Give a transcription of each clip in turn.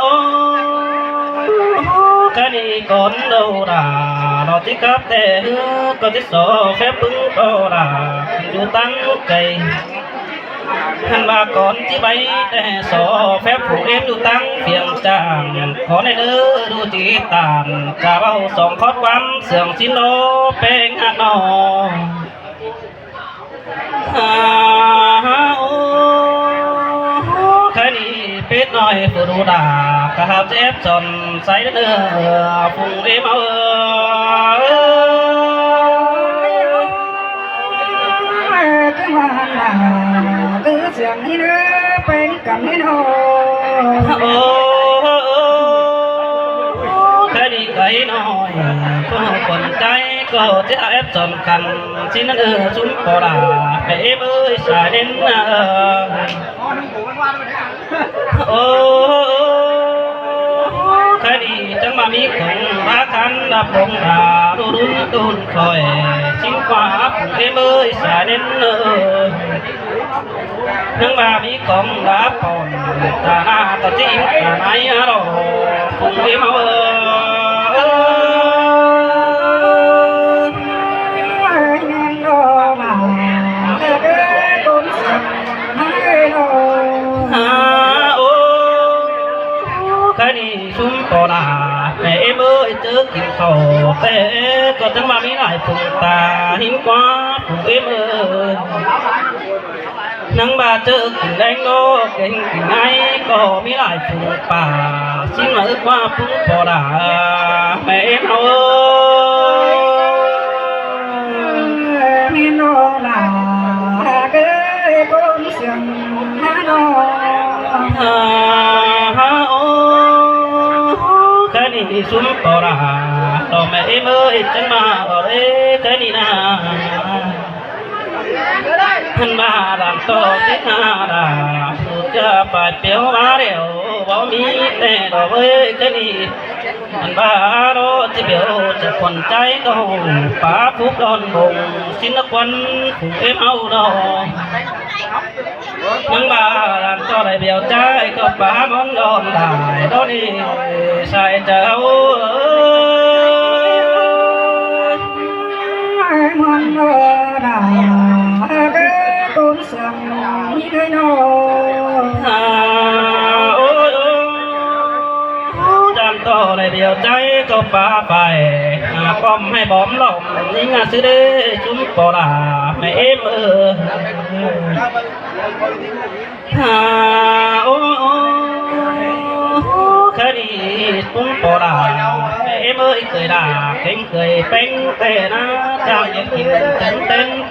ໂອ້ ກະນີ້ກ່ອນເດີລາ ລາຊິກັບແຕ່ເຮືອ ກໍຊິຊອແຟບປຶງກໍລາ ຢູ່ຕັ້ງໄກ ຫັ້ນວ່າກ່ອນຊິໄປແຕ່ຊອແຟບຜູ້ເອັມຢູ່ຕັ້ງພຽງຈາງ ຂໍແນ່ເດີດູຈີຕານ ຈະເວົ້າສອງຂໍ້ຄວາມເຊື່ອງຊິນໂລແປງຫັກນ້ອງ. ອາ ໂອ້ ໃຜນີ້ເປັດນ້ອຍຜູ້ດູດາ ກະຫາບແອບສອນໃສເດີ ຟຸງເອມເອີຍ ຄືວ່າຫັ້ນລະ ຄືສຽງນີ້ເດີ ເປັນກັນນີ້ເນາະ ໂອ້ ໃຜນີ້ໄກນ້ອຍ ຜູ້ຄົນໃຈ ກໍຈະແອບສອນກັນ ຊິນັ້ນເອີ ຊຸມປໍລາ ແມ່ເອມເອີຍ ສາຍເດັ່ນເອີຍ ໂອ້ ໃຜນີ້ຈັ່ງມາມີຂອງລາຄັນລາປົງລາ ລຸລຸນຕຸນຄອຍ ຊິງກວ່າຜູ້ເອມເອີຍ ສາຍເດັ່ນເອີຍ ນາງວ່າມີຂອງລາປອນ ຕາໜ້າຕາຈິງຕາໄນອາໂລ ຜູ້ເອມເອີຍ ແມ່ນບໍ່ລະ ເອີ ຄົນສັກໃຫ້ເນາະ ອາ ໂອ້ ກະນີ້ຊຸມປໍລາ ແມ່ເອມເອີຍ ເຈີກິນເຂົ້າແຕ່ ກໍຈັ່ງວ່າມີຫຼາຍຜູ້ຕາ ຫິງກວ່າຜູ້ເອມເອີຍ ນາງວ່າເຈີກິນແດງໂລ ເກັ່ງກິນໄງ ກໍມີຫຼາຍຜູ້ປາ ຊິມາເອີ້ນວ່າຜູ້ປໍລາ ແມ່ເອມເອີຍ ແມ່ນບໍ່ລະ ເອີຍ ຄົນສຽງນະເນາະ ອາ ໂອ້ ກະນີ້ຊຸມປໍລາ ໂຕແມ່ເອມເອີຍ ຈັ່ງມາເວົ້າເດ້ ກະນີ້ນະ ຫັ້ນວ່າຫຼານໂຕຕິດຫາລາ ຜູ້ຈະໄປປ່ຽວມາແລ້ວ ບໍ່ມີແຕ່ດອກເອີຍ ກະນີ້ ອັນວ່າໂລຊິເບວຈະຄົນໃຈກໍຮູ້ ປາຜູກດອນບົງ ຊິນນະຄວັນຜູ້ເອມເຮົາດອກ ນາງວ່າຫຼັງກໍໄດ້ເບວໃຈກໍປາໝອນດອນໄດ້ດອນນີ້ ໃສ່ເຈົ້າເອີຍ ໝອນດອນໄດ້ ກຸນສັງ ນີ້ເດີເນາະ ອາ ໂອ້ຍ ໂອ້ຍ ຈັນຕໍ່ໄດ້ດຽວໃຈກໍປາໄປ ອາ ປ້ອມໃຫ້ບອມຫຼອມ ຍິງອາຊິເດ ຊຸມປໍລາ ແມ່ເອມເອີຍ ອາ ໂອ້ຍ ໂອ້ຍ ຄະດີ ຊຸມປໍລາ ແມ່ເອມເອີຍ ເຄີຍດາ ເກັ່ງເຄີຍເປັງ ແຕ່ນາ ຈ້າງເຮັດກິນ ເຕັ້ນເຕັ້ນ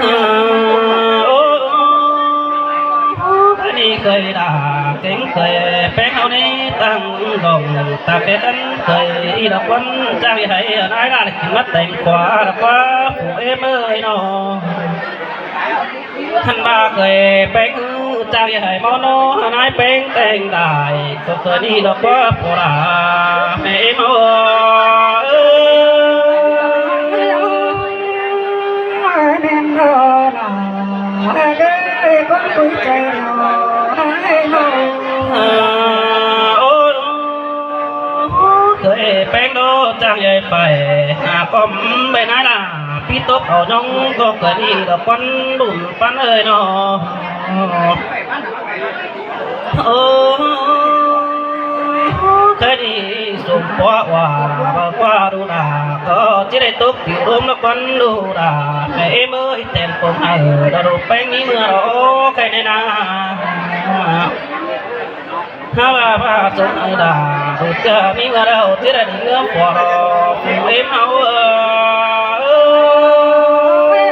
ເອີ ໂອ້ ອັນນີ້ເຄີຍດາ ເກັ່ງເຄີຍແປງເຮົານີ້ຕັ້ງດອງ ຕາແກນເຄີຍອີດອກວັນ ຈ້າງໃຫ້ນາຍລາດກິນມາແຕ່ງຂວາລະກວ່າ ຜູ້ເອເມີຍເນາະ. ທ່ານວ່າເຄີຍແປງ ຈ້າງໃຫ້ໝໍເນາະ ນາຍແປງແຕ່ງໄດ້ ກໍເຄີຍນີ້ດອກວ່າໂປລາ ແມ່ເມາເອີຍ ແມ່ນເນາະນະ ເອີຍ ຄົນຄຸຍໃຈເນາະ ນາຍເນາະ ໂອ້ ເຄີຍແປງເນາະ ຈ້າງໃຫຍ່ໄປ ຫາກອມໃບນາຍລາ ປີຕົກເອົາຍອງ ກໍເກີດນີ້ດອກຄວັນລຸນປັນເອີຍເນາະ ໂອ້ ເຄີຍນີ້ສົມປອກວ່າ ບໍ່ກວ່າດູດາ ກໍຊິໄດ້ຕົກຢູ່ລົມນະຄວັນດູດາ ແມ່ເອີເມີຍ ແຕ່ນປົງໃຫ້ດາດູແປງມີເມື່ອດອກ ໃຄແນ່ນາ. ຫາວ່າພະສົງເອີຍດາ ເຈົ້າມີວ່າເຮົາຊິໄດ້ເມື່ອພໍດອກ ເອັມເຮົາເອີຍ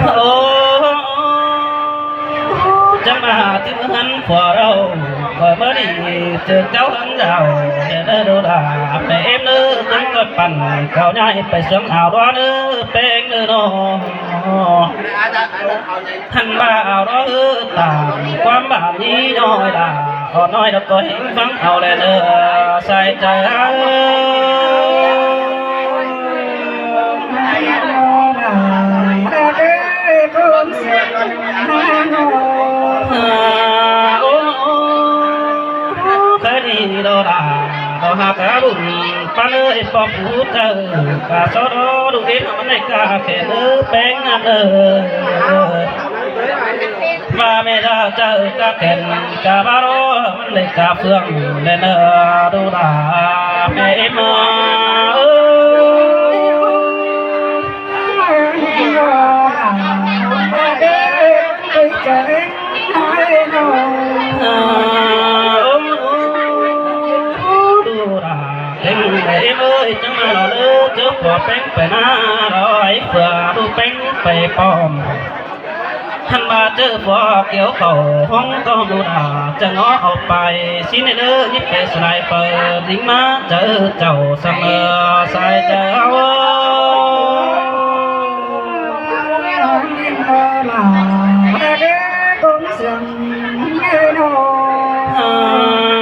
ໂອ້ ຈັ່ງມາຫາທີ່ເຮືອນຜົວເຮົາ ຂ້ອຍມາດີເຈີເຈົ້າເຮືອນເຈົ້າ ແດ່ເດີດູດາ ແມ່ເອັມເດີ ເພິ່ນກໍປັ່ນເຂົ້າຍ້າຍໄປສວນອາວດອນເດີ ແປງເດີເນາະ ຫັ້ນວ່າອາວດອນເດີ ຕາມຄວາມບາດນີ້ນ້ອຍດາ ເອົານ້ອຍດອກກໍເຫັນຟັງເອົາແລເດີ ໃສ່ໃຈເຮົາ ເອີ ໂອ້ ໂອ້ ເຄີຍດີໂດດາ ບໍ່ຫາກາບຸນປານເອີຍ ປອບຮູ້ເຈົ້າ ກາຊອດອດູເອັນ ມັນໄດ້ກາແຂນເອີ ແປງງາມເອີ ວ່າແມ່ດາເຈົ້າກາແຂນ ກາບາໂລ ມັນໄດ້ກາເຟືອງແລະເນີ ດູດາແມ່ເອັມເອີຍ ດູດາເປັນແມ່ເອັມເອີຍ ຈັ່ງມາເນາະເດີ ເຈີຜົວແປງໄປນາ ລອຍເຟືອດູແປງໄປປ້ອມ ຫັ້ນວ່າເຈີຜົວກ່ຽວເຂົ້າຫ້ອງຕ້ອງດູດາ ຈະເງາະເອົາໄປ ຊິເນເດີຍິບເປສະໄນເປີ ຍິງມາເຈີເຈົ້າສະເໝີ ສາຍເຈົ້າ ໂອ້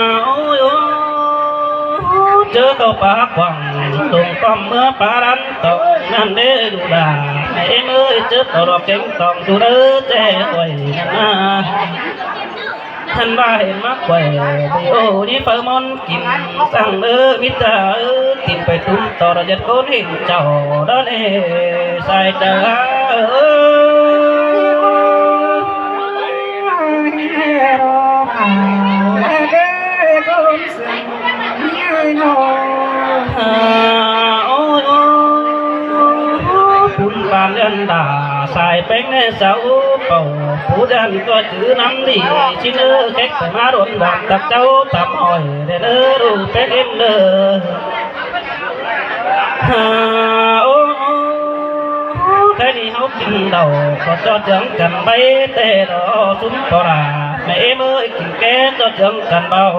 ຍ ໂອ້ຍ ເຈີເຂົ້າປາກວ້າງ ລົງປ້ອມເມືອປາລັນ ຕອງນັ້ນເດ້ດູດາ ແມ່ເອັມເອີຍ ເຈີເຂົ້າດອກເກັງຕອງ ດູເດີແຈ້ຫ້ວຍນັ້ນນາ ທ່ານວ່າເຫັນມາກວຍ ດີໂອດີເຟີມອນ ກິນສັງເດີມິດຕາເອີຍ ກິນໄປຕຸ້ມຕໍ່ລະເຈັດຄົນເຫັນເຈົ້າດອນເອ ສາຍເຈົ້າເອີຍ ໂອ້ຍ ໂອ້ຍ ໂອ້ຍ ປຸນປານເລື່ອນດາ ສາຍແປງແນ່ສາວເປົ່າ ຜູ້ຢ້ານກໍຈື່ນຳດີ ຊິເດີແຂກໄປມາດົນດອນ ຕັກເຈົ້າຕຳຫອຍ ເດີເດີ ແປງເອັມເດີ ໂອ້ ແຄ່ນີ້ເຮົາກິນເຫຼົ້າ ກໍຈອດເຈືອງກັນໄປ ແຕ່ດອກຊຸມປໍລາ ແມ່ເອີຍ ກິນແກ່ຈອດເຈືອງກັນເບົາ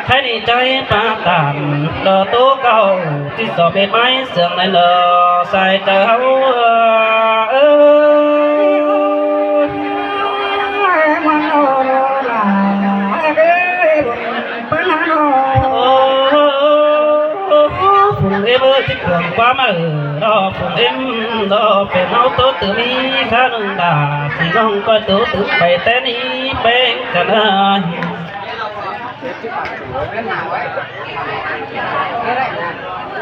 ໃຜນີ້ໃຈປາຕານ ດອກໂຕເກົ່າ ທີ່ສອບເຮັດໄມ້ເຊື່ອງໃນເລີ ສາຍເຈົ້າເອີຍ ເພື່ອຄວາມເອີ ລໍຜູ້ເອັມ ລໍແຟນເຮົາໂຕຕື່ມອີກຄັ້ງໜຶ່ງດາ ພີ່ນ້ອງກໍໂຕຕື່ມໄປແຕ່ນີ້ແປງກັນເອີຍ.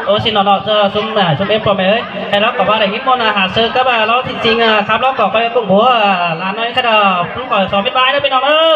ໂອ້ ຊິເນາະ ເນາະ ເຈົ້າ ຊຸມ ອ່າ ຊຸມເອັມ ພໍ່ແມ່ເອີຍ ໃຫ້ລາວກໍວ່າໄດ້ຍິນໝົດນະ ຫາເຊີກັບ ອ່າ ລາວຈິງໆ ອ່າ ຄັບລາວກໍໄປກຸ້ງບົວ ອ່າ ຫຼານນ້ອຍຂະດາວ ລຸງຂໍສອງເມັດບາຍເດີພີ່ນ້ອງເດີ.